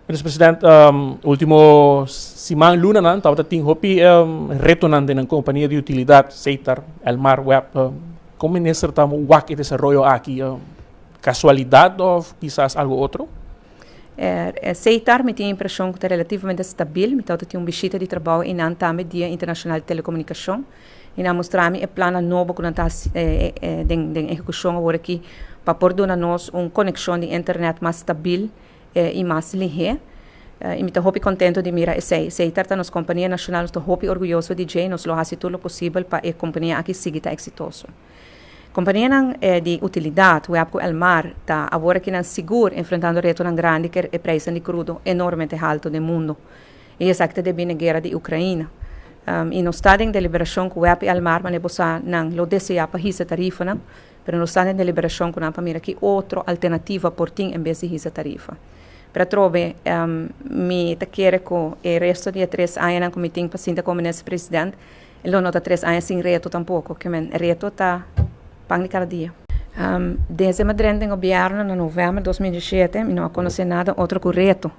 Minister President, ultimo siman, lunanan tabata tin hopi retonan den nan compania di utilidad, Setar, Elmar, Web. Con minister ta wak e desaroyo aki? Casualidad of kisas algo otro? Setar mi tin impresion cu ta relativamente stabil. Mi tabata tin un bishita di trabou y nan tambe Dia Internacional di Telecomunicacion. Y nan a mustra mi e plannan nobo cu nan ta den ehecucion awor aki pa por duna nos un conexion di internet mas stabil y mas lihé. Y mi ta hopi contento di mira esey. Setar ta nos compania nacional, nos ta hopi orguyoso di dje y nos lo haci tur lo posibel pa e compania aki sigui ta exitoso. Companianan di utilidad, web cu Elmar, ta awor aki nan sigur enfrentando retonan grandi cu e prijsnan di crudo enormemente halto den mundo. Y esaki ta debi na e guera di Ucraina. Y nos ta den deliberacion cu web y Elmar manera bo sa nan lo desea pa hisa tarifanan, pero nos ta den deliberacion cu nan pa mira ki otro alternativa por tin en bes di hisa tarifa. Pero atrobe mi ta kere cu e resto di e tres añanan cu mi tin pa sinta como minister president lo no ta 3 aña sin reto tampoco, ke men reto ta pan di cada dia. Desde mi a drenta den gobierno na november 2017 mi no a conoce nada otro cu reto.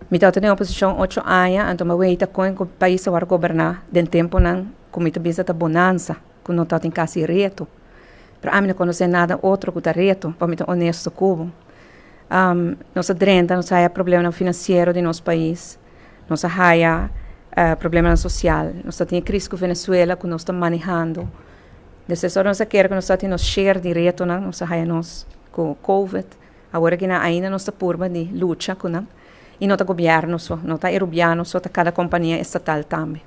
Mi tabata den oposicion 8 aña, anto mi a weta con e pais a worde goberna den temponan cu mi ta bisa ta bonanza, cu no tabatin casi reto. Pero ami no conoce nada otro cu ta reto, pa mi ta honesto cu bo. Nos a drenta, nos a haya problemanan financiero di nos pais, nos a haya problemanan social, nos ta tin e crisis cu Venezuela cu nos ta manehando. Despues ora nos a kere cu nos tabatin nos share di retonan, nos a haya nos cu COVID. Awor aki nan ainda nos ta purba di lucha cu nan. Y no ta gobierno so, no ta Arubiano so, ta cada compania estatal tambe.